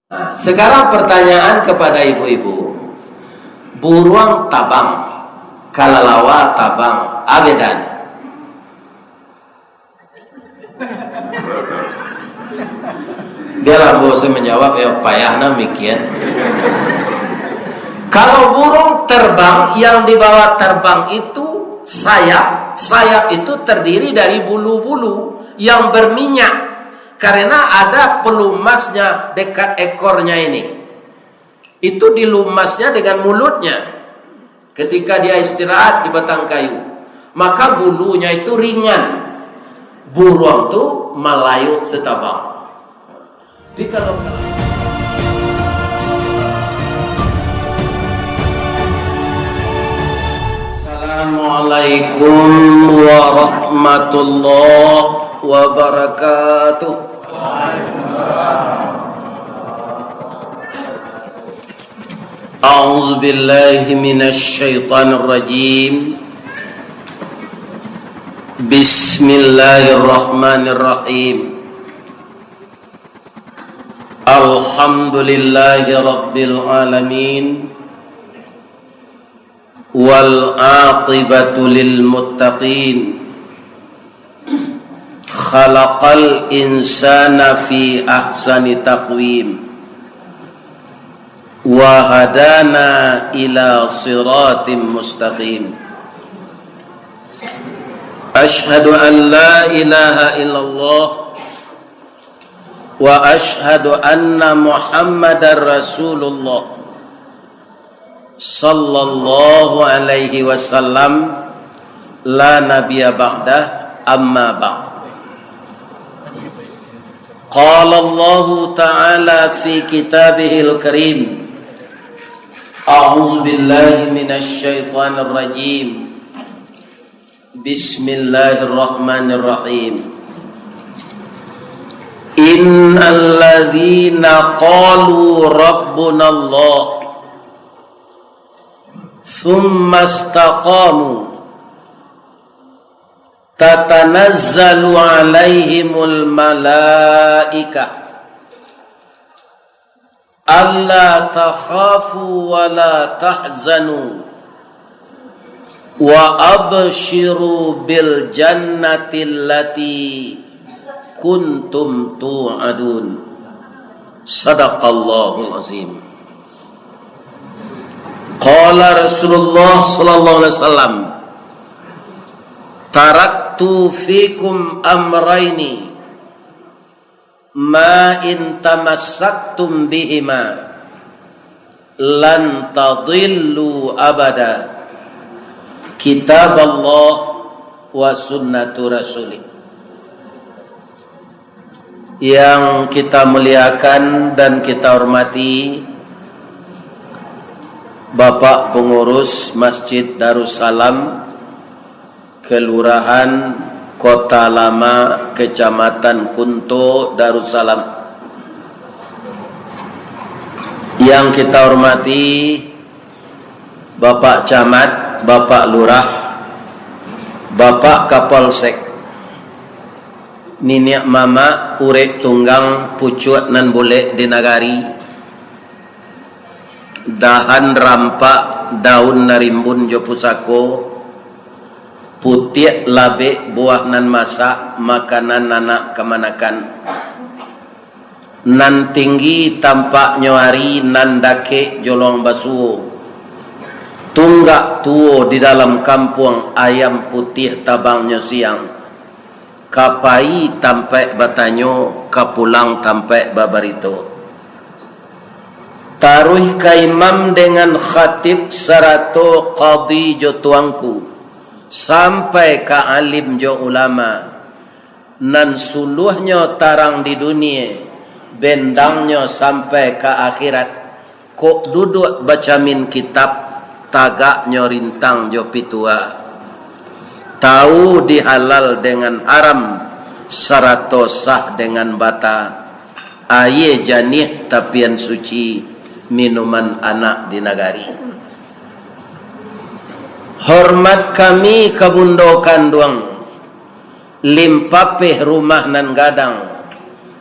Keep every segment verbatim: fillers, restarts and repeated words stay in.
Nah, sekarang pertanyaan kepada ibu-ibu. Buruang tabang, kalalawa tabang, abedan. Biarlah ambo sajo manjawab, yo payah nah mikian. Kalau burung terbang, yang dibawa terbang itu sayap, sayap itu terdiri dari bulu-bulu yang berminyak, karena ada pelumasnya dekat ekornya ini. Itu dilumasnya dengan mulutnya ketika dia istirahat di batang kayu. Maka bulunya itu ringan. Buruang tu malayuak satabang. Tapi kalau Assalamualaikum warahmatullahi wabarakatuh. أعوذ بالله من الشيطان الرجيم. بسم الله الرحمن الرحيم. الحمد لله رب العالمين. والعاقبة للمتقين. خلق الإنسان في أحسن تقويم. وهدانا إلى صراط مستقيم. أشهد أن لا إله إلا الله وأشهد أن محمدا رسول الله. صلى الله عليه وسلم، لا نبي بعده، أما بعد. قال الله تعالى في كتابه الكريم، أعوذ بالله من الشيطان الرجيم. بسم الله الرحمن الرحيم. إن الذين قالوا ربنا الله ثم استقاموا تتنزل عليهم الملائكة ألا تخافوا ولا تحزنوا وأبشروا بالجنة التي كنتم توعدون. صدق الله العظيم. قال رسول الله صلى الله عليه وسلم: تركت فيكم أمرين ما إن تمسكتم بهما لن تضلوا أبدا، كتاب الله وسنة رسوله. Yang kita muliakan dan kita hormati, Bapak Pengurus Masjid Darussalam, Kelurahan Kota Lama, Kecamatan Kunto Darussalam. Yang kita hormati Bapak Camat, Bapak Lurah, Bapak Kapolsek, niniak mamak, urek tunggang, pucuak nan bulek di nagari, dahan rampak, daun nan rimbun jo pusako, putiak labek, buah nan masak, makanan anak kamanakan. Nan tinggi tampaknyo ari, nan dakek jolong basuo. Tunggak tuo di dalam kampuang, ayam putiah tabangnyo siang. Ka pai tampaik batanyo, ka pulang tampaik babarito. Taruih ka imam dengan khatib sarato kadi jo tuangku, sampai ka alim jo ulama. Nan suluahnyo tarang di dunie, bendangnyo sampai ka akhirat. Kok duduak bacamin kitab, tagaknyo rintang jo pitua. Tau di halal dengan haram, sarato sah dengan bata. Aie janiah tapian suci, minuman anak di nagari. Hormat kami ka bundo kanduang, Limpapeh rumah nan gadang,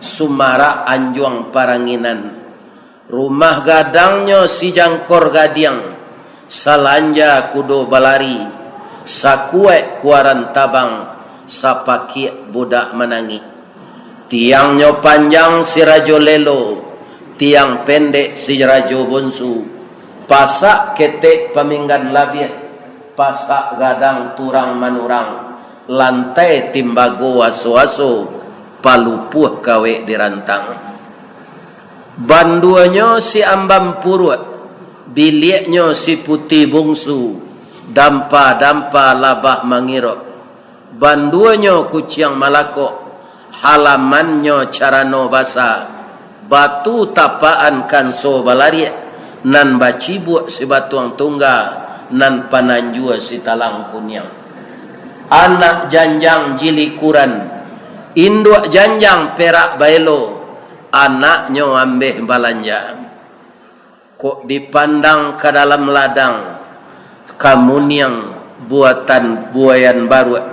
sumarak anjuang paranginan, Rumah gadangnyo sijangkor gadiang, salanja kudo balari, sakuaik kuaran tabang, sapakiak budak manangih. Tiangnyo panjang si rajo lelo, tiang pendek si rajo bonsu, pasak ketek paminggan labiah, pasak gadang turang manurang, lantai timbago aso-aso, palupuah kawek dirantang. Banduanyo si ambam puruak, biliaknyo si putiah bungsu, dampa-dampa labah mangirok. Banduanyo kuciang malakok, halamannyo carano basa, batu tapaan kanso balariak, nan bacibuak si batuang tungga, nan pananjua si talang kuniang. Anak janjang jilikuran, induak janjang perak baelo, anaknyo ambeh balanja. Kok dipandang ka dalam ladang, kamuniang buatan buayan baruak,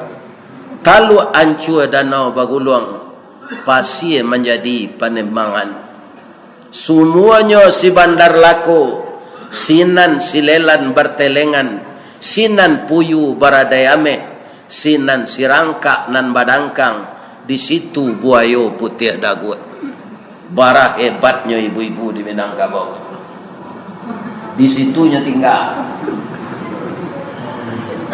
taluak ancua danau baguluang, pasia manjadi panembangan. Sumuanyo si bandar lako, sinan silelan bartelengan, sinan puyu baradai ameh, sinan sirangkak nan badangkang, di situ buayo putiah daguak. Bara hebatnyo ibu-ibu di Minangkabau. Di situnyo tingga.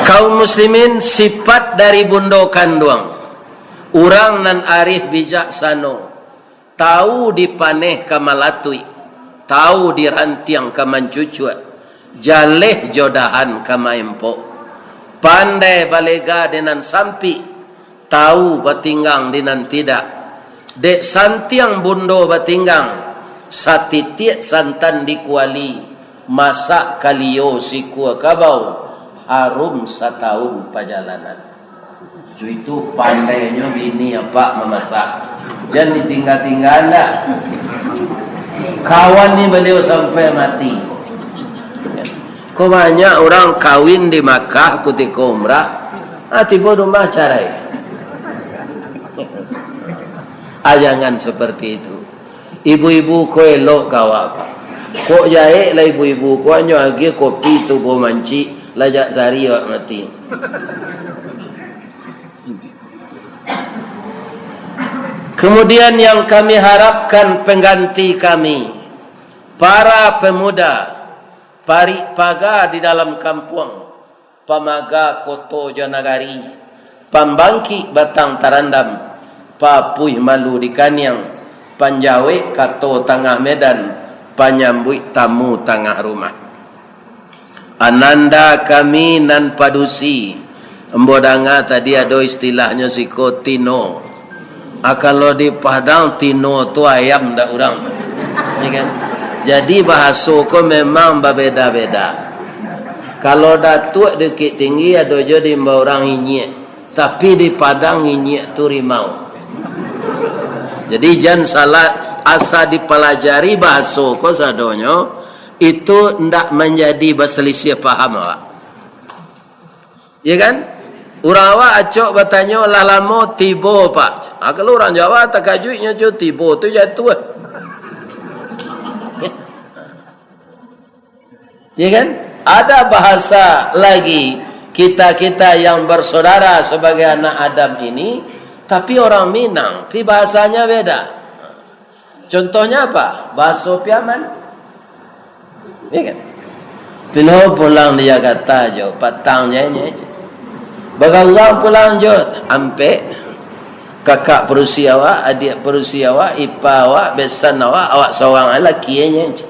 Kaum muslimin, sifat dari bundo kanduang. Urang nan arif bijaksano, tahu di paneh ka malatuik, tahu di rantiang ka mancucuak, jaleh jo dahan ka maempok, pandai balega di nan sampik, tahu batinggang di nan tidak. Dek santiang bundo batinggang, satitiak santan di kuali, masak kalio sikua kabau, harum satahun pajalanan. Jo itu pandainyo bini apak mamasak. Jan ditingga-tingga ndak. Kawan ni baliau sampai mati. Ko banyak urang kawin di Makkah kutiko umrah, ah, tibo rumah carai. Ah, jangan seperti itu. Ibu-ibu ko elok ka awak, Pak. Kok jahek lah ibu-ibu ko, hanyo agiah kopi tubuah mancik, lajak sari awak mati. Kemudian yang kami harapkan pengganti kami, para pemuda, parik paga di dalam kampuang, pamaga koto jo nagari, pambangkik batang tarandam, papuih malu di kaniang, panjawek kato tangah medan, panyambuik tamu tangah rumah. Ananda kami nan padusi, ambo danga tadi ado istilahnyo siko tino. Ah, kalau di Padang, tino tu ayam, ndak urang. Ya kan? Jadi, bahaso ko memang babeda-beda. Kalau Datuak di Bukittinggi, ado jo diimbau urang inyiak. Tapi di Padang, inyiak tu rimau. Jadi, jan salah, asa dipalajari bahaso ko sadonyo, itu ndak manjadi basalisiah paham awak. Ya kan? Urang awak acok batanyo, "Lah lamo tibo, Pak?" Ah, kalau urang Jawa takajuiknyo jo tibo tu jatuah. Ya kan? Ada bahasa lagi, kita-kita yang bersaudara sebagai anak Adam ini, tapi orang Minang, tapi bahasanya beda. Contohnya apa? Bahaso Piaman. Ya kan? Pino pulang di Jakarta jo, patang je, je, je. Bagaurang pulang jo, ampek. Kakak padusi awak, adiak padusi awak, ipa awak, besan awak, awak sorang laki je, je.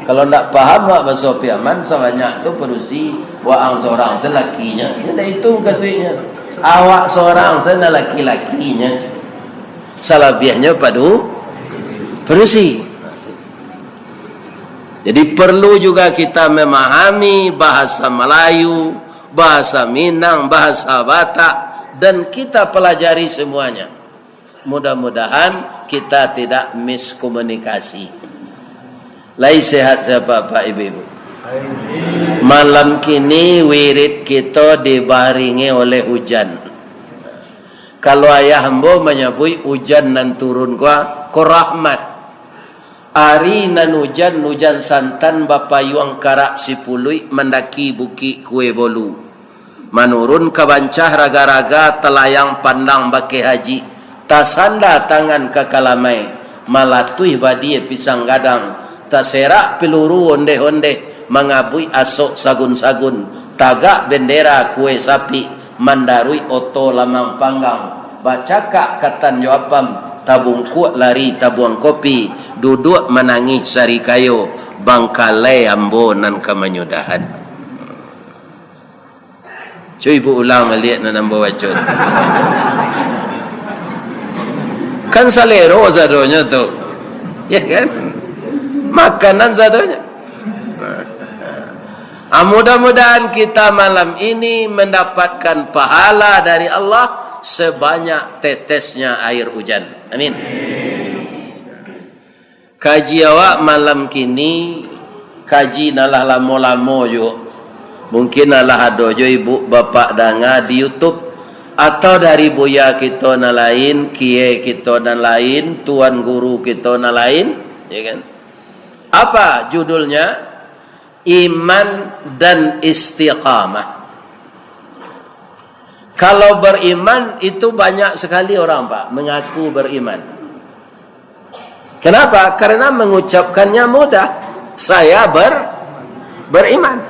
Kalau ndak paham awak bahaso Piaman, sabanyak tu padusi, waang sorang se lakinyo. Ndak itu mukasuiknyo. Awak sorang se nan laki-lakinyo. Salabiahnyo padu-, padusi. Jadi, perlu juga kita memahami bahasa Melayu, bahasa Minang, bahasa Batak, dan kita pelajari semuanya. Mudah-mudahan kita tidak miskomunikasi. Lai sehat sabapak ibu-ibu? Malam kini wirid kito dibaringi oleh hujan. Kalau ayah ambo manyabuik ujan nan turun ko, ko rahmat. Ari nan ujan, ujan santan bapayuang karak sipuluik mandaki Bukik Kue Bolu. Manurun ka Bancah raga-raga talayang pandang bakeh haji, tasanda tangan ka kalamai, malatuih badie pisang gadang, taserak piluru ondeh-ondeh, mangabuik asok sagun-sagun, tagak bendera kue sapik, mandaruik oto lamang panggang, bacakak katan jo apam, tabungkuak lari tabuang kopi, duduak manangih sarikayo, bangkalai ambo nan ka manyudahan. Cubo ibu ulang baliak nan ambo baco tu. Kan salero sadonyo tu. Ya kan? Makanan sadonyo. Ah, mudah-mudahan kita malam ini mendapatkan pahala dari Allah sebanyak tetesnya air hujan. Amin. Kaji awak malam kini, kaji nan lah lamo-lamo juo. Mungkin alah ado jo ibu bapak danga di YouTube, atau dari buya kito nan lain, kiai kito nan lain, tuan guru kito nan lain, ya kan? Apa judulnya? Iman dan istiqamah. Kalau beriman, itu banyak sekali orang, Pak, mengaku beriman. Kenapa? Karena mengucapkannya mudah. Saya ber-, beriman.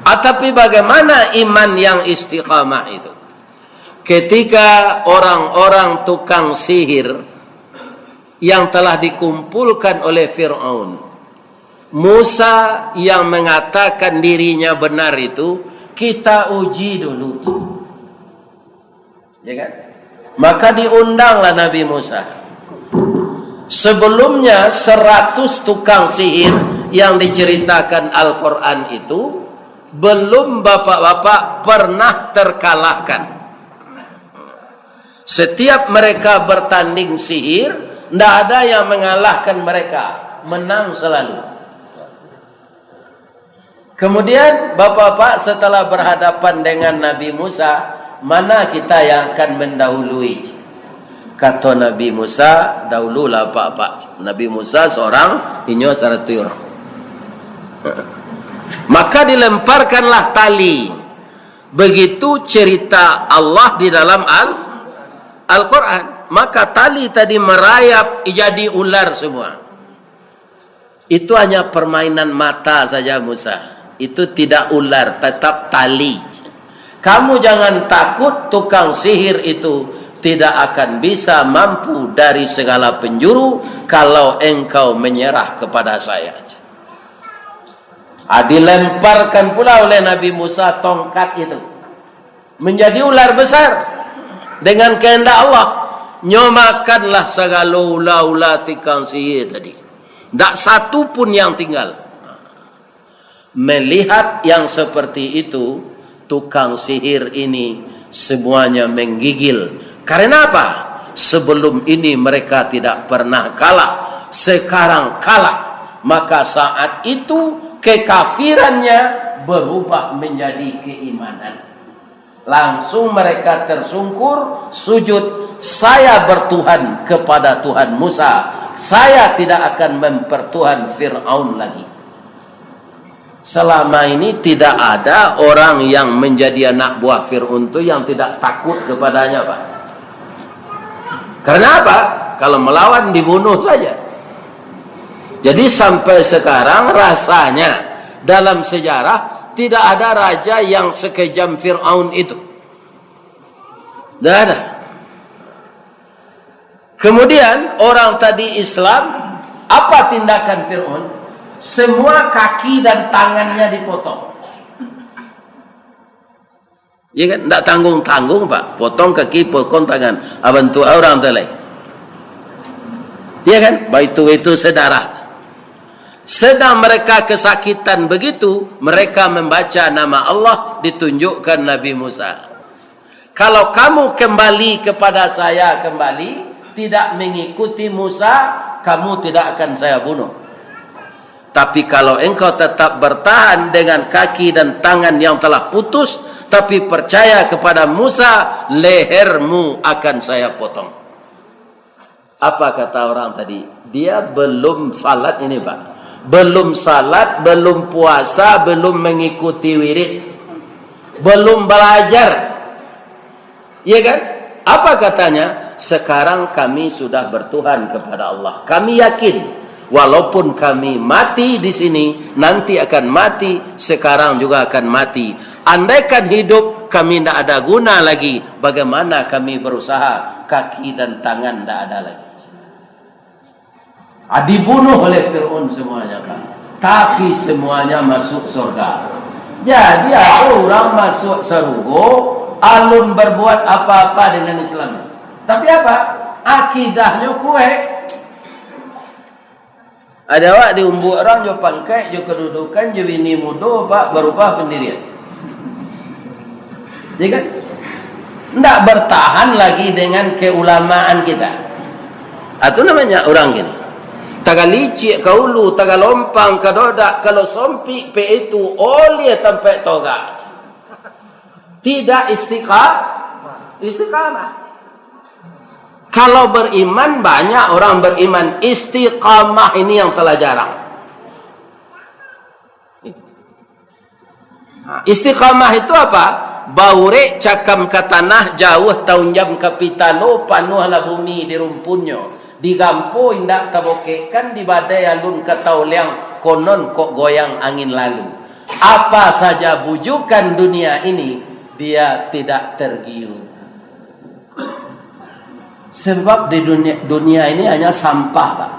Ah, tapi bagaimana iman yang istiqamah itu? Ketika orang-orang tukang sihir yang telah dikumpulkan oleh Firaun, Musa yang mengatakan dirinya benar itu, kita uji dulu. Ya kan? Maka diundanglah Nabi Musa. Sebelumnya, seratus tukang sihir yang diceritakan Al-Quran itu belum bapak-bapak pernah terkalahkan. Setiap mereka bertanding sihir, ndak ada yang mengalahkan mereka, menang selalu. Kemudian, bapak-bapak, setelah berhadapan dengan Nabi Musa, mana kita yang akan mendahului? Kato Nabi Musa, "Dahululah apak-apak." Nabi Musa seorang, inyo saratuih urang. Maka dilemparkanlah tali. Begitu cerita Allah di dalam Al-, Al-Quran. Maka tali tadi merayap jadi ular semua. Itu hanya permainan mata saja, Musa. Itu tidak ular, tetap tali. Kamu jangan takut, tukang sihir itu tidak akan bisa mampu dari segala penjuru kalau engkau menyerah kepada saya. Ah, dilemparkan pula oleh Nabi Musa tongkat itu. Menjadi ular besar dengan kehendak Allah. Nyo makanlah sagalo ula-ula tukang sihir tadi. Ndak satu pun yang tinggal. Melihat yang seperti itu, tukang sihir ini semuanya menggigil. Karena apa? Sebelum ini mereka tidak pernah kalah, sekarang kalah. Maka saat itu kekafirannya berubah menjadi keimanan. Langsung mereka tersungkur, sujud, "Saya bertuhan kepada Tuhan Musa, saya tidak akan mempertuhan Firaun lagi." Selama ini tidak ada orang yang menjadi anak buah Firaun tu yang tidak takut kepadanya, Pak. Karena apa? Kalau melawan, dibunuh saja. Jadi, sampai sekarang rasanya dalam sejarah tidak ada raja yang sekejam Firaun itu. Tidak ada. Kemudian orang tadi Islam, apa tindakan Firaun? Semua kaki dan tangannya dipotong. Ya kan? Ndak tanggung-tanggung, Pak. Potong kaki, potong tangan. Abang tu orang tu lai. Ya kan? Baitu-baitu sedarah. Sedang mereka kesakitan begitu, mereka membaca nama Allah, ditunjukkan Nabi Musa. Kalau kamu kembali kepada saya kembali, tidak mengikuti Musa, kamu tidak akan saya bunuh. Tapi kalau engkau tetap bertahan dengan kaki dan tangan yang telah putus, tapi percaya kepada Musa, lehermu akan saya potong. Apa kata orang tadi? Dia belum salat ini, Pak. Belum salat, belum puasa, belum mengikuti wirid. Belum belajar. Iya kan? Apa katanya? "Sekarang kami sudah bertuhan kepada Allah. Kami yakin, walaupun kami mati di sini, nanti akan mati, sekarang juga akan mati. Andaikan hidup, kami ndak ada guna lagi. Bagaimana kami berusaha? Kaki dan tangan ndak ada lagi." Ah, dibunuh oleh Fir'aun semuanya, Pak. Tapi semuanya masuk surga. Jadi, ado urang masuk sarugo, alun berbuat apa-apa dengan Islam. Tapi apa? Akidahnyo kuek. Ada awak diumbuak urang jo pangkek, jo kedudukan, jo bini mudo, Pak, barubah pendirian. Ya kan? Ndak bertahan lagi dengan keulamaan kita. Ah, tu namanya urang gini. Tagalicik ka ulu, tagalompang ka dodak, kalau sompik pe itu, oleh tampek togak. Tidak istiqa-, istiqamah. Kalau beriman, banyak orang beriman. Istiqamah ini yang telah jarang. Istiqamah itu apa? Baurek cakam ka tanah, jauah taunjam ka pitalo, panuahlah bumi di rumpunnyo. Digampo indak tabokekkan, dibadai alun ka taoliang, konon kok goyang angin lalu. Apa saja bujukan dunia ini, dia tidak tergiur. Sebab di dunia, dunia ini hanya sampah, Pak.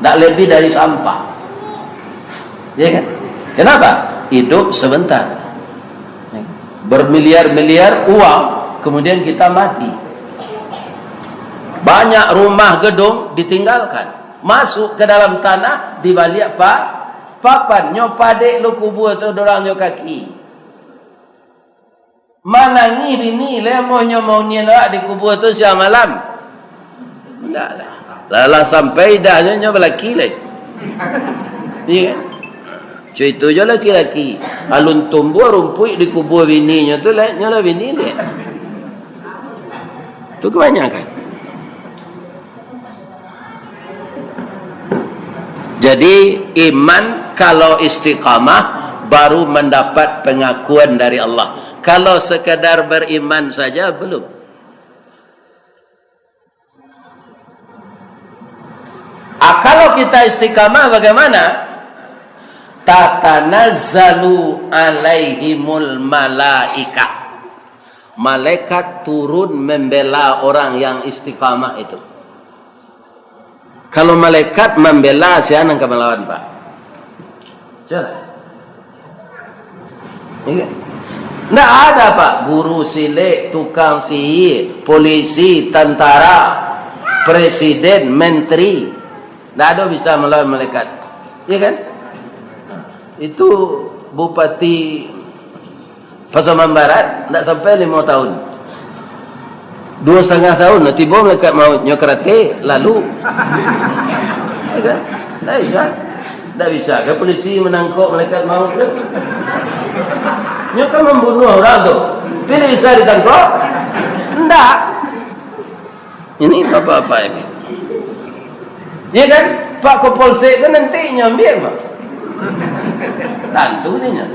Ndak lebih dari sampah. Ya kan? Kenapa? Hidup sebentar. Bermiliar-miliar uang, kemudian kita mati. Banyak rumah gedung ditinggalkan. Masuk ke dalam tanah, dibaliak pa-, papan. Nyo padek lo kubua tu dorang nyo kaki. Manangih bini, lai amuahnyo maunian awak di kubua tu siang malam? Indak lah. Lah, lah sampai idahnyo, nyo balaki lai. Iya kan? Cuma itu jo laki-laki. Alun tumbuah rumpuik di kubua bininyo tu, lai, nyo lah bini lai. Tu kebanyakan. Jadi, iman kalau istiqamah baru mendapat pengakuan dari Allah. Kalau sekadar beriman saja, belum. Ah, kalau kita istiqamah, bagaimana? "Tatanazzalu alaihimul malaikah." Malaikat turun membela orang yang istiqamah itu. Kalau malaikat membela, sia nan ka malawan, Pak? Sia? Iya. Ndak ada, Pak. Guru silek, tukang sihir, polisi, tentara, presiden, menteri. Ndak ada bisa malawan malaikat. Iya kan? Itu Bupati Pasaman Barat, ndak sampai limo tahun. Duo satangah tahun lah tibo malaikat maut, nyo karate, lalu. Ya kan? Ndak bisa. Ndak bisa ka polisi manangkok malaikat maut tu? Nyo kan mambunuah urang tu. Tapi bisa ditangkok? Ndak. Ini bapak-bapak ini. Ya kan? Pak Kapolsek tu nanti nyo ambiak, Pak. Tantu ni nyo.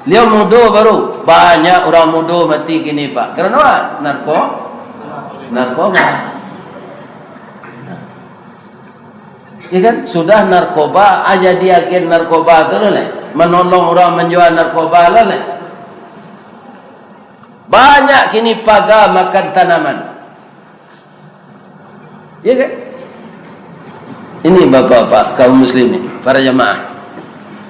Beliau mudo baru. Banyak urang mudo mati kini, Pak. Karano narko-, narkoba. Ya kan? Sudah narkoba, ah, jadi agen narkoba tu lah, lai. Manolong urang manjua narkoba lah, lai. Banyak kini paga makan tanaman. Ya kan? Ini bapak-bapak, kaum muslimin, para jamaah.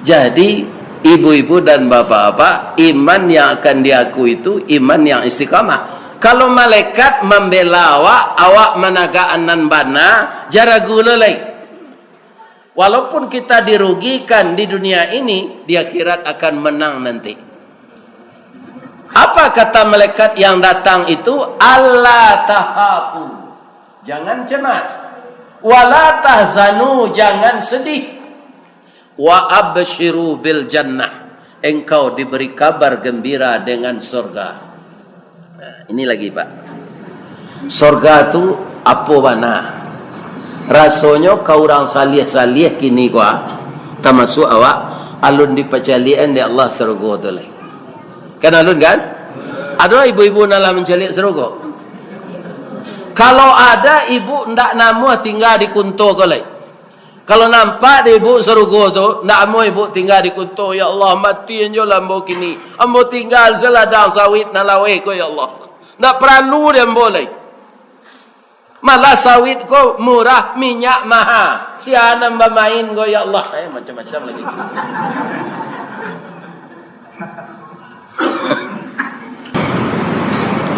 Jadi, ibu-ibu dan bapak-bapak, iman yang akan diaku itu iman yang istiqamah. Kalau malaikat mambela awak, awak managakan nan bana, jan ragu lo lai. Walaupun kita dirugikan di dunia ini, di akhirat akan menang nanti. Apa kata malaikat yang datang itu? "Alla takhafu." Jangan cemas. "Wala tahzanu," jangan sedih. "Wa absyiru bil jannah." Engkau diberi kabar gembira dengan surga. Nah, ini lagi, Pak. Surga tu Apo bana? Rasonyo ka urang saliah-saliah kini ko, ah, tamasuak awak, alun dipacaliak-an dek Allah sarugo tu lai. Kan alun, kan? Ado ibu-ibu nan lah mancaliak sarugo? Kalau ada ibu, ndak namuah tingga di kunto ko lai. Kalau nampak di ibu sarugo tu, ndak amuah ibu tingga di kunto, "Ya Allah, mati anjo lah ambo kini. Ambo tingga se ladang sawit nan laweh ko, ya Allah. Ndak paralu di ambo lai. Malah sawit ko murah, minyak maha. Sia nan bamain ko, ya Allah." Eh, macam-macam lagi.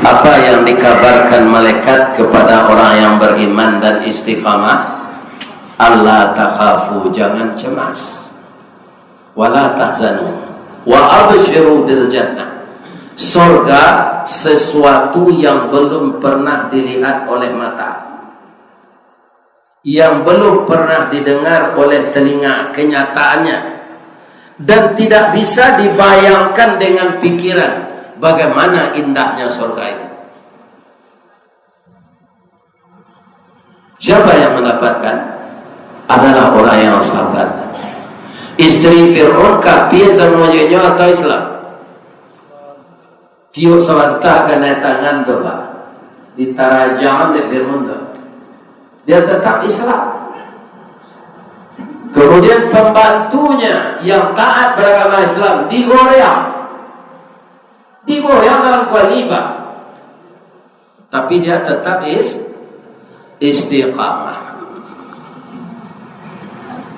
Apa yang dikabarkan malaikat kepada orang yang beriman dan istiqamah? "Alla takhafu, jangan cemas. Wala tahzanu. Wa absyiru bil jannah." Sorga sesuatu yang belum pernah dilihat oleh mata, yang belum pernah didengar oleh telinga kenyataannya, dan tidak bisa dibayangkan dengan pikiran bagaimana indahnya sorga itu. Siapa yang mendapatkan? Adalah orang yang sabar. Isteri Fir'aun kafir samo jo inyo atau Islam? Tiok sabanta kanai tangan tu, Pak. Ditarajang dek Fir'aun tu. Dia tetap Islam. Kemudian pembantunya yang taat beragama Islam digoreang. Digoreang dalam kuali, Pak. Tapi dia tetap is-, istiqamah.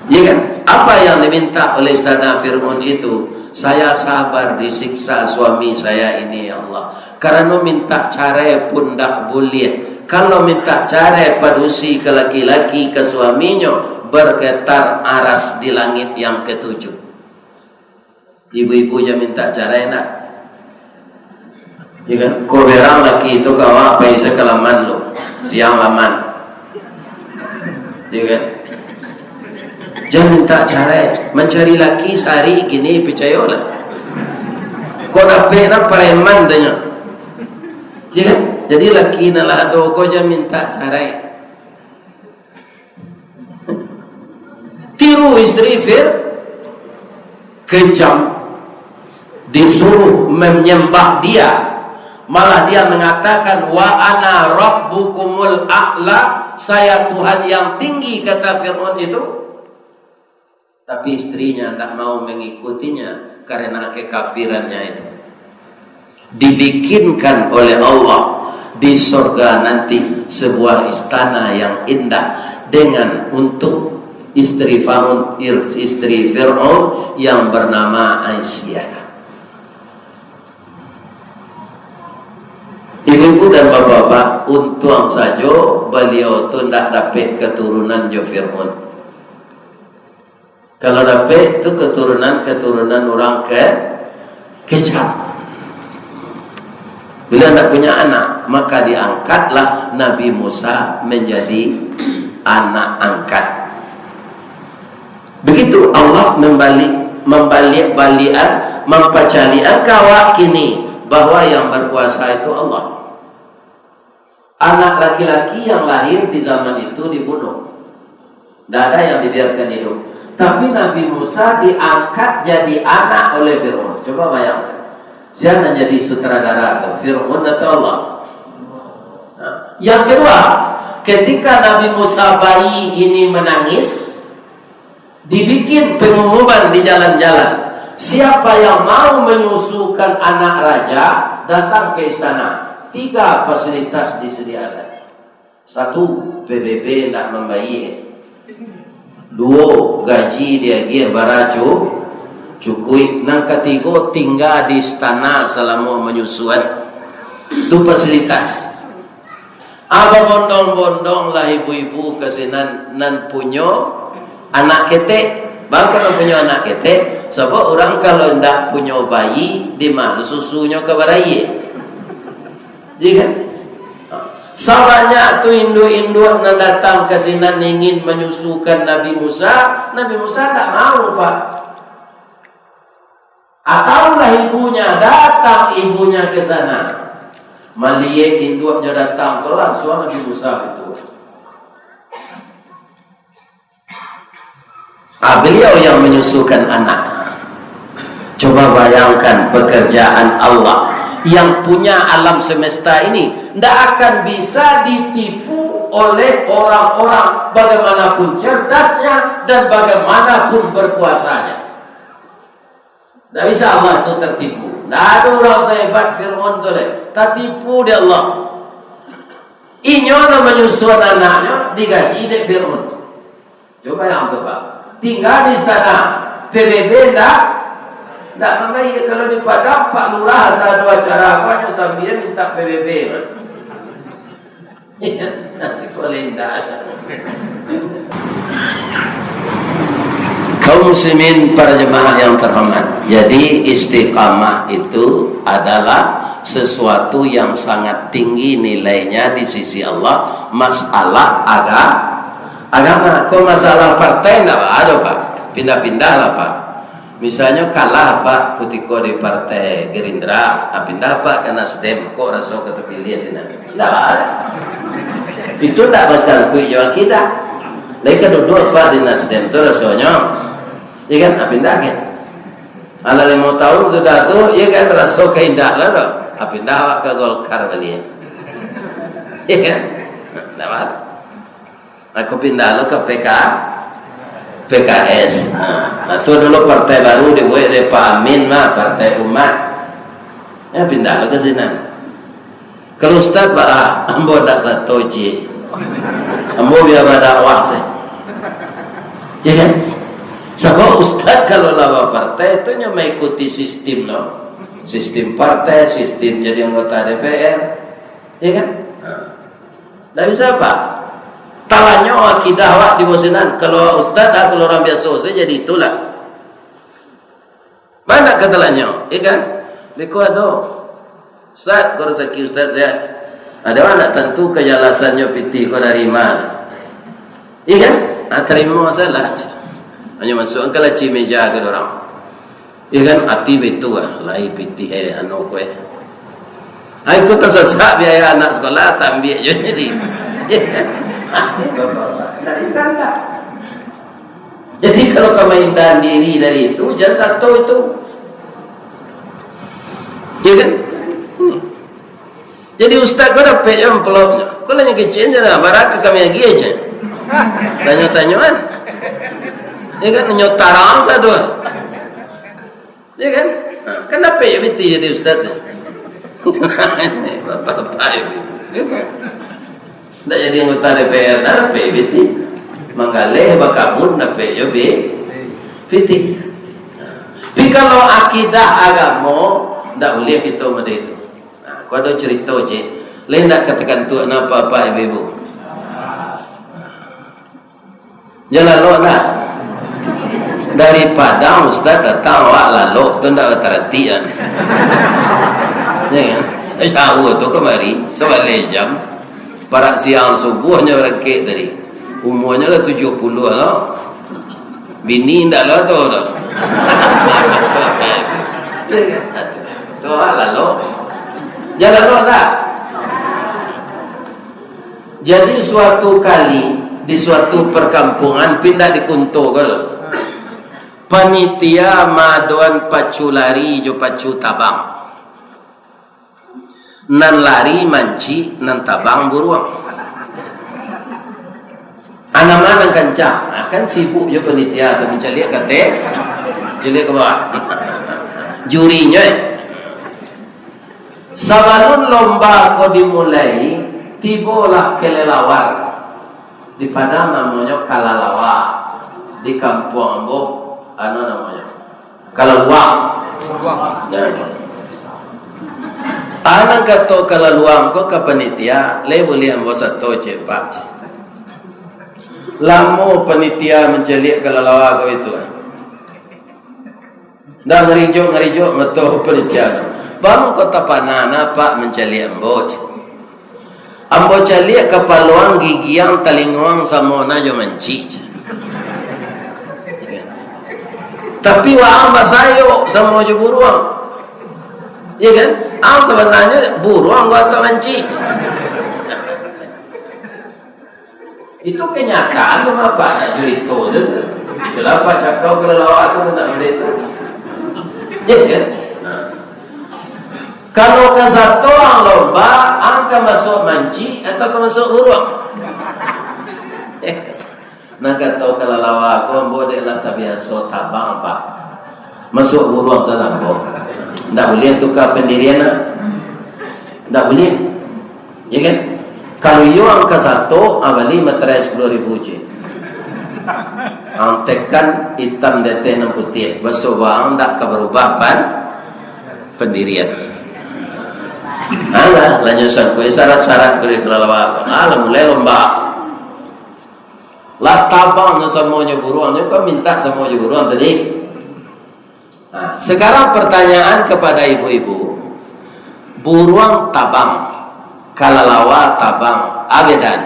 Ya kan? Apa yang diminta oleh istana Fir'aun itu? "Saya sabar disiksa suami saya ini, ya Allah. Karena minta carai pun ndak boleh. Kalau minta carai padusi ke laki-laki, ke suaminyo, bergetar aras di langit yang ketujuh." Ibu-ibu jan mintak carai nak. Ya kan? Ko berang laki tu ka awak pai se ka laman tu. Siang laman. Ya kan? Jan mintak carai. Mancari laki sari kini, picayolah. Ko dapek nak pareman tanyo. Ya kan? Jadi laki nan lah ado ko jan mintak carai. Tiru isteri Fir, kejam, disuruh menyembah dia, malah dia mengatakan, "Wa ana rabbukumul a'la, saya Tuhan yang tinggi," kata Fir'aun itu. Tapi istrinya ndak mau mengikutinya karena kekafirannya itu. Dibikinkan oleh Allah di sorga nanti sebuah istana yang indah dengan untuk istri Firaun, istri Firaun yang bernama Aisyah. Ibu-ibu dan bapak-bapak, untuang sajo baliau tu ndak dapek keturunan jo Firaun. Kalau dapek tu keturunan-keturunan urang ke, kejam. Bila ndak punya anak, maka diangkatlah Nabi Musa menjadi anak angkat. Begitu Allah membalik, membalik-balikan, mampacaliakan ka awak kini bahwa yang berkuasa itu Allah. Anak laki-laki yang lahir di zaman itu dibunuh. Tidak ada yang dibiarkan hidup. Tapi Nabi Musa diangkat jadi anak oleh Firaun. Coba bayangkan. Siapa yang jadi sutradara tu? Firaun atau Allah? Nah, yang kedua, ketika Nabi Musa bayi ini menangis, dibikin pengumuman di jalan-jalan, siapa yang mau menyusukan anak raja, datang ke istana. Tiga fasilitas disediakan. Satu, P B B ndak mambayia. Duo, gaji diagiah bara cu-, cukuik. Nan katigo, tingga di istana salamo manyusuan. Tu fasilitas. Ah, babondong-bondong lah ibu-ibu ka sinan nan punyo anak ketek. Baa nan punyo anak ketek? Sabab urang kalau indak punyo bayi, di ma susunyo ka baraia? Iya kan? Sabanyak tu induak-induak nan datang ka sinan ingin manyusukan Nabi Musa, Nabi Musa ndak mau, Pak. Ataulah ibunya, datang ibunya ke sana. Maliek induaknyo datang tu, langsuang Nabi Musa itu. Ah, beliau yang menyusukan anak. Coba bayangkan pekerjaan Allah yang punya alam semesta ini, ndak akan bisa ditipu oleh orang-orang bagaimanapun cerdasnya dan bagaimanapun berkuasanya. Ndak bisa Allah tu tertipu. Ndak ado urang sahebat Fir'aun tu deh. Tatipu dek Allah. Inyo nan manyusuan anaknyo digaji dek Fir'aun. Coba yang tu, Pak. Tingga di istana, P B B ndak, ndak mambayia. Kalau di Padang, Pak Lurah asa ado acara apo, nyo sambia minta P B B, Pak. Iya, nasi kolenda. Kaum muslimin, para jemaah yang terhormat, jadi istiqamah itu adalah sesuatu yang sangat tinggi nilainya di sisi Allah, masalah aga-, agama. Kok masalah partai ndak ado, Pak. Pindah-pindah lah, Pak. Misalnyo kalah, Pak, kutiko di Partai Gerindra, ah, pindah, Pak, ka Nasdem, kok raso ka tapiliah sinan? Ndak ado. Itu ndak bakal kuik jo akidah. Lai ka duduak, Pak, di Nasdem tu rasonyo. Iya kan? Ah, pindah kan? Alah limo tahun sudah tu, iya kan, raso ka indak lah tu. Ah, pindah awak ka Golkar baliak. Iya kan? Ndak apa. Aku pindah lo ka P K, P K S. Nah, tu dulu partai baru dibuek dek Pak Amin mah, Partai Umat. Ya, pindah lo ka sinan. Kalau ustaz, Pak, ah, ambo ndak sato, cik. Ambo bia badakwah se. Ya kan? Sabab ustaz kalau lah bapartai tu nyo maikuti sistim lo. Sistim partai, sistim jadi anggota D P R. Ya kan? Nah. Ndak bisa, Pak. Talanyo akidah awak tibo sinan. Kalau ustaz, ah, kalau urang biaso sajo jadi itulah. Banyak ka talanyo, iya kan? Beko ado. Ustaz, ko rasaki ustaz sehat. Ado awak ndak tantu kajalasannyo pitih ko dari ma. Iya kan? Ah, tarimo sajolah. Hanyo masuak ka laci meja ka urang. Iya kan, ati baitu ah, lai pitih, eh, anu ko, eh. Ai, ko tasasak biaya anak sekolah, tambiak jo jadi. Iya kan? Dari sana. Jadi, kalau ka maintan diri dari itu, jan sato itu. Iya kan? Hmm. Jadi ustaz ko dapek jo amplopnyo. Ko lah nyo kecek je lah, bara ka kami agiah je. Tanyo-tanyoan. Ya kan, nyo tarang sado. Ya kan? Ha, kan dapek jo pitih jadi ustaz tu. Bapak-bapak ibu. Ndak jadi anggota D P R, ndak dapek pitih. Manggaleh bakabun dapek jo pi-, pitih. Tapi kalau akidah agamo, ndak buliah kito model itu. Nah, ko ado carito, cik. Lai ndak ka takantuak napa, Bapak, Ibu-ibu? Jan lalok ndak? Dari Padang, Ustaz, datang awak lalok tu ndak bataratian. Ya kan? Jauah tu kamari, sabaleh jam. Parak siang subuh nyo barangkek tadi. Umuanyo lah tujuah puluah lah. Bini indak lah tu dah. Tu lah lalu. Jan lalu tak? Jadi suatu kali di suatu perkampungan, pindah di Kunto ko tu. Panitia maadoan pacu lari jo pacu tabang. Nan lari mancik, nan tabang buruang. Anama nan kancang, ah, kan sibuk jo panitia tu mancaliak ka ateh, mancaliak ka bawah. Jurinyo, eh. Sabalun lomba ko dimulai, tibolah kalelawar. Di Padang namonyo kalalawa, di kampuang ambo, anu namonyo, kalaluang. Nah. Anak kato kalaluang ko ka panitia, lai buliah ambo sato, cek, Pak. Lamo panitia mancaliak kalalawa ko itu. Dah ngarijok-ngarijok mato panitia. Bang, ko tapanah nah, Pak, mancaliak ambo, cek. Ambo caliak kapaluang, gigiang, talingoang, samo nah jo mancik, cek. Tapi waang basayok samo jo buruang. Ya kan? Ang sabananyo buruang ko atau mancik? Itu kenyataan tu, apa nak curito tu? Sudah apa cakau kelelawar tu nak beli tu? Ya kan? Nah. Kalau ka sato ang lomba, ang ka masuak mancik atau ka masuak buruang? Nan kato kalalawa ko, ambo dek lah tabiaso tabang, Pak. Masuak buruang salah ambo. Ndak buliah tuka pandirian, ah. Ndak buliah. Ya kan? Kalau iyo ang ka sato, ah, bali materai sapuluah ribu je. Ang tekan itam di ateh nan putiah. Baso baang ndak ka barubah pan pandirian. Alah, lanyo sangkuik syarat-syarat ko dek kalalawa ko. Alah, mulai lomba. Lah tabang nyo samonyo buruang, nyo kan mintak samonyo buruang tadi. Nah, sekarang pertanyaan kepada ibu-ibu. Buruang tabang, kalalawa tabang, a bedan?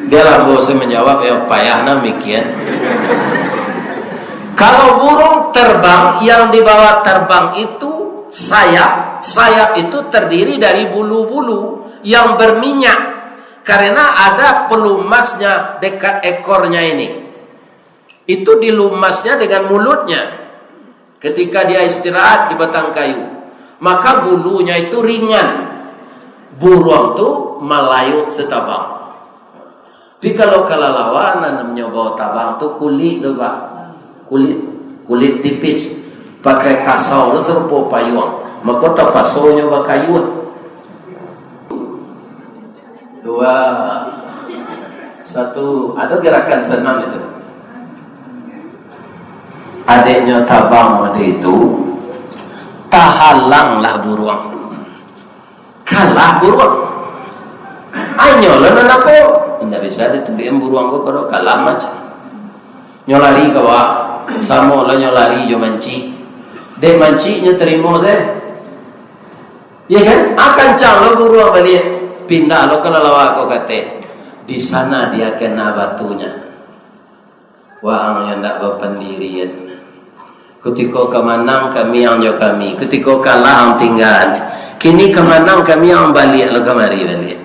Biarlah ambo sajo manjawab, yo payah nah mikian. Kalau burung terbang, yang dibawa terbang itu sayap, sayap itu terdiri dari bulu-bulu yang berminyak, karena ada pelumasnya dekat ekornya ini. Itu dilumasnya dengan mulutnya. Ketika dia istirahat di batang kayu, maka bulunya itu ringan. Buruang tu malayuk satabang. Tapi kalau kalalawa, nan namonyo bao tabang tu kulik tu, Pak. Kulik, kulik tipis. Pakai kasau tu sarupo payuang. Mako tapaso nyo bakayuah. Dua, satu, ado garakan sanang itu. Adeknyo tabang mode itu, tahalanglah buruang. Kalah buruang. Anyo lo nan apo? Indak bisa dituduakan buruang ko, kalau kalah macam. Nyo lari ka bawah. Samo lo nyo lari jo mancik. Dek mancik nyo tarimo se. Ya kan? Ah, kancang lo buruang baliak. Pindah lo kalalawa ko ka ateh. Di sana dia kena batunya. Waang yang ndak bapandirian. Kutiko ka manang kamiang jo kami. Kutiko kalah ang tinggaan. Kini ka manang kamiang baliak lo kamari baliak.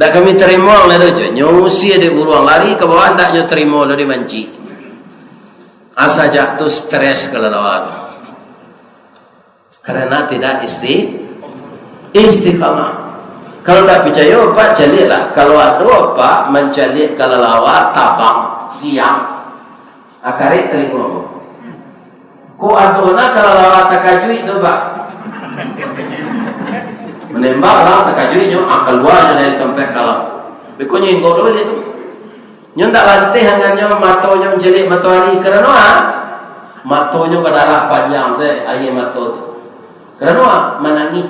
Ndak kami tarimo ang lah doh, nyo usia dek buruang lari ka bawah, ndak nyo tarimo lo dek mancik. Ah, sajak tu stres kalalawa tu. Karena tidak isti-, istiqamah. Kalau ndak picayo, Pak, caliaklah. Kalau ado, Pak, mancaliak kalalawa tabang siang, ah, karek talingo. Kok ado nah kalalawa takajuik tu, Pak? Manembak lah takajuik nyo, ah, kalua nyo dari tampek kalam. Beko nyo inggok dulu tu. Nyo ndak lanteh angannyo, matonyo mancaliak matoari. Karano a? Matonyo badarah panjang se, aia mato tu. Karano a? Manangih.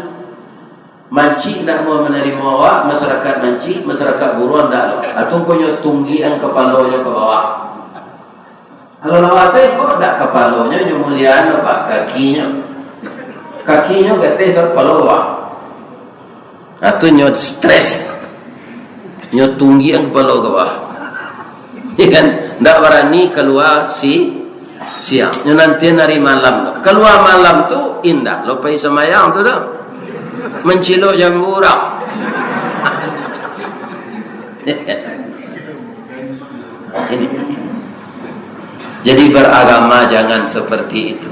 Mancik ndak mau manarimo awak, masyarakat mancik, masyarakat buruang ndak lo. Atau ko nyo tunggikan kapalonyo ka bawah. Kalau lawatan ko ndak kapalonyo, nyo muliaan apak? Kakinyo. Kakinyo gateh tu kapalo bawah. Nah, tu nyo stres. Nyo tunggikan kapalo ka bawah. Ya kan? Ndak barani kalua si-, siang. Nyo nantian ari malam. Kalua malam tu indak lo pai sambayang tu doh. Mancilok jambu urang. Ini. Jadi beragama jangan seperti itu.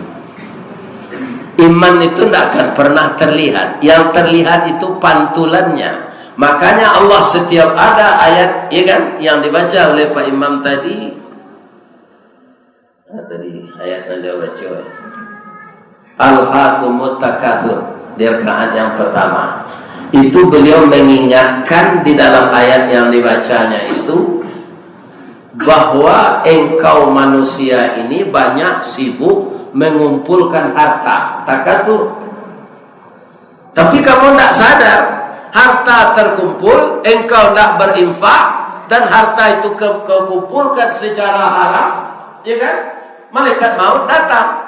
Iman itu tidak akan pernah terlihat. Yang terlihat itu pantulannya. Makanya Allah setiap ada ayat, ya kan, yang dibaca oleh Pak Imam tadi. Nah, tadi ayat yang dia baca. Alhaakumut takatsur di rakaat yang pertama. Itu beliau mengingatkan di dalam ayat yang dibacanya itu, bahwa engkau manusia ini banyak sibuk mengumpulkan harta, takatsur. Tapi kamu ndak sadar, harta terkumpul, engkau ndak berinfak, dan harta itu ke-, kau kumpulkan secara haram, ya kan? Malaikat maut datang.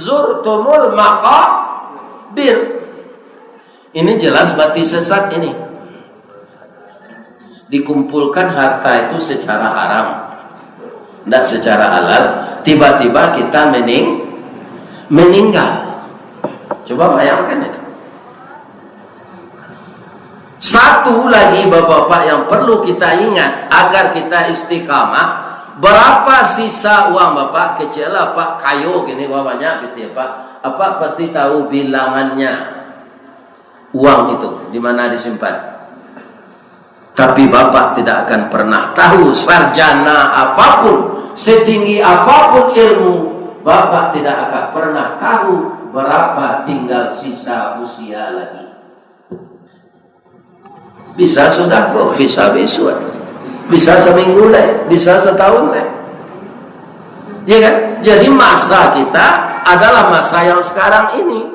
Zurtumul maqabir. Ini jelas mati sesat ini. Dikumpulkan harta itu secara haram. Ndak secara halal, tiba-tiba kita mening-, meninggal. Coba bayangkan itu. Satu lagi, Bapak-bapak, yang perlu kita ingat agar kita istiqamah, berapa sisa uang Bapak, kecil lah, Pak, kayo gini, uang banyak gitu ya, Pak. Apa pasti tahu bilangannya uang itu, di mana disimpan. Tapi Bapak tidak akan pernah tahu, sarjana apapun, setinggi apapun ilmu, Bapak tidak akan pernah tahu berapa tinggal sisa usia lagi. Bisa sudah kok, bisa besok, bisa seminggu leh, bisa setahun leh. Ya kan? Jadi masa kita adalah masa yang sekarang ini.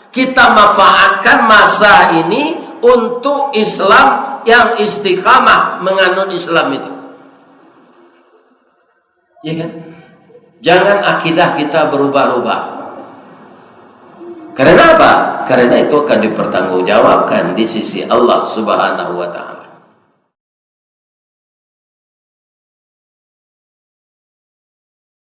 Kita manfaatkan masa ini untuk Islam yang istiqamah menganut Islam itu. Ya kan? Jangan akidah kita berubah-ubah. Karena apa? Karena itu akan dipertanggungjawabkan di sisi Allah Subhanahu wa Ta'ala.